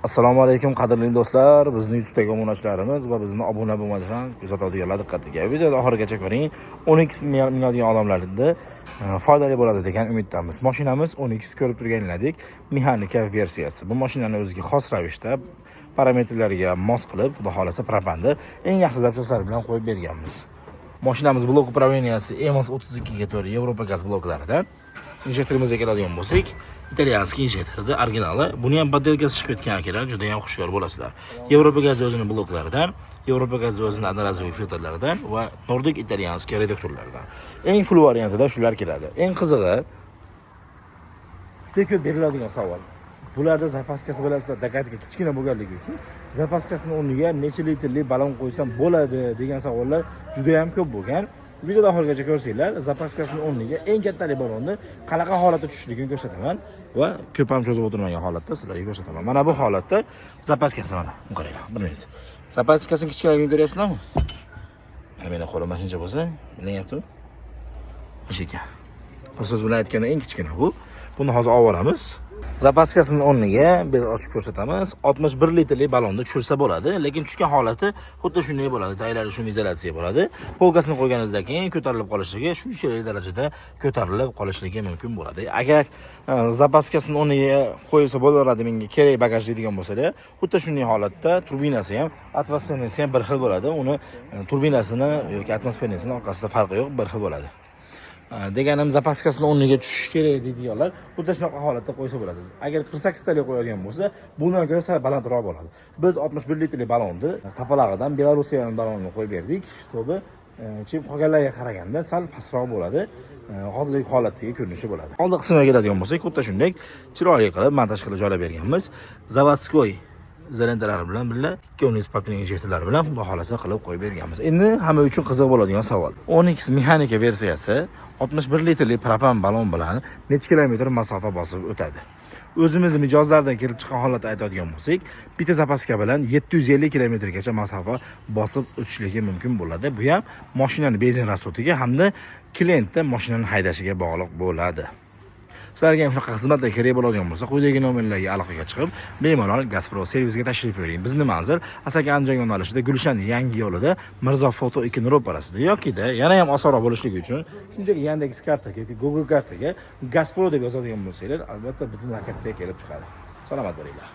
Assalomu alaykum, qadrli do'stlar, bizni YouTube'dagi obunachilarimiz va bizni obuna bo'lmadan kuzatadiganlar diqqatiga. Videoni oxirigacha ko'ring. Onix minadigan odamlarda foydali bo'ladi degan umiddamiz. Mashinamiz Onix, ko'rib turganlaridek, mexanika versiyasi. Bu mashinani o'ziga xos ravishda parametrlariga mos qilib, xudo xohlasa, propanda eng yaxshi запчасть lar bilan qo'yib berganmiz. Mashinamiz блок управления si EMAS 32 ga 4 Yevropa gaz bloklaridan. Injektorimizga keladigan bo'lsak, итальянский injektorni originali. Buni ham подделка si chiqib ketgan, akalar, juda ham hushyor bo'lasizlar. Yevropa gazi o'zini bloklaridan, Yevropa gazi o'zini одноразовый filtrlaridan va Nordic итальянский reduktorlaridan. Eng full variantida shular keladi. Eng qizig'i, juda ko'p beriladigan savol. Bularda запаска si, bilasizlar, докатка kichkina bo'lganligi uchun запаска sini o'rniga necha litrli balon qo'ysam bo'ladi degan savollar juda ham ko'p bo'lgan. Videoda oxirigacha ko'rsanglar, запаска sini o'rniga eng kattalik balonni qanaqa holatda tushishligini ko'rsataman va ko'p ham cho'zib o'tirmagan holatda sizlarga ko'rsataman. Mana bu holatda запаска si, mana, bu qaranglar, bir minut. Запаска sini kichkinaligini ko'ryapsizlarmi? Mana meni qo'lim mana shuncha bo'lsa, bilinyaptimi? O'sha ekan. Bir so'z bilan aytganda, eng kichkina bu. Buni hozir olib boramiz. Запаска sini o'rniga bir ochib ko'rsatamiz. 61 litrli balonni tushirsa bo'ladi, lekin tushgan holati xuddi shunday bo'ladi. Taylari шумоизоляция bo'ladi. Полка sini qo'yganingizdan keyin ko'tarilib qolishligi, shunchalik darajada ko'tarilib qolishligi mumkin bo'ladi. Agar запаска sini o'rniga qo'yilsa bo'laveradi, menga kerak bagaj deydigan bo'lsalar, xuddi shunday holatda turbinasi ham, атмосферный si ham bir xil bo'ladi. Uni turbinasini yoki атмосферный sini orqasida farqi yo'q, bir xil bo'ladi. Deganim, запаска sini o'rniga tushishi kerak deydiganlar xuddi shunaqa holatda qo'ysa bo'ladi. Agar 48 talik qo'yadigan bo'lsa, bundan ko'ra sal balandroq bo'ladi. Biz 61 litrli balonni tapalag'idan Belorussiyaning balonini qo'yib berdik, чтобы chip qolganlarga qaraganda sal pastroq bo'ladi. Hozirgi holatdagi ko'rinishi bo'ladi. Oldi qismiga keladigan bo'lsak, xuddi shunday chiroyli qilib montaj qilib joylab berganmiz. Заводской izolentalar bilan birga ikki o'nlik спортивный injektorlar bilan, xudo xohlasa, qilib qo'yib berganmiz. Endi hamma uchun qiziq bo'ladigan savol: Onix mexanika versiyasi 61 litrli propan balon bilan necha kilometr masofa bosib o'tadi? O'zimiz mijozlardan kelib chiqqan holatda aytadigan bo'lsak, bitta запаска bilan 750 kilometrgacha masofa bosib o'tishligi mumkin bo'ladi. Bu ham mashinani benzin расход iga hamda klientni mashinani haydashiga bog'liq bo'ladi. Sizlarga ham shunaqa xizmatlar kerak bo'ladigan bo'lsa, quyidagi nomerlarga aloqaga chiqib, bemalol Gazpro servisga tashrif buyuring. Bizni manzil Asaka Andijon yo'nalishida, Gulshan yangi yo'lida, Mirzo Foto 2 ro'parasida yokida yana ham osonroq bo'lishligi uchun shunchaki Yandex kartaga yoki Google kartaga Gazpro deb yozadigan bo'lsanglar, albatta bizni lokatsiyaga kelib chiqadi. Salomat bo'linglar.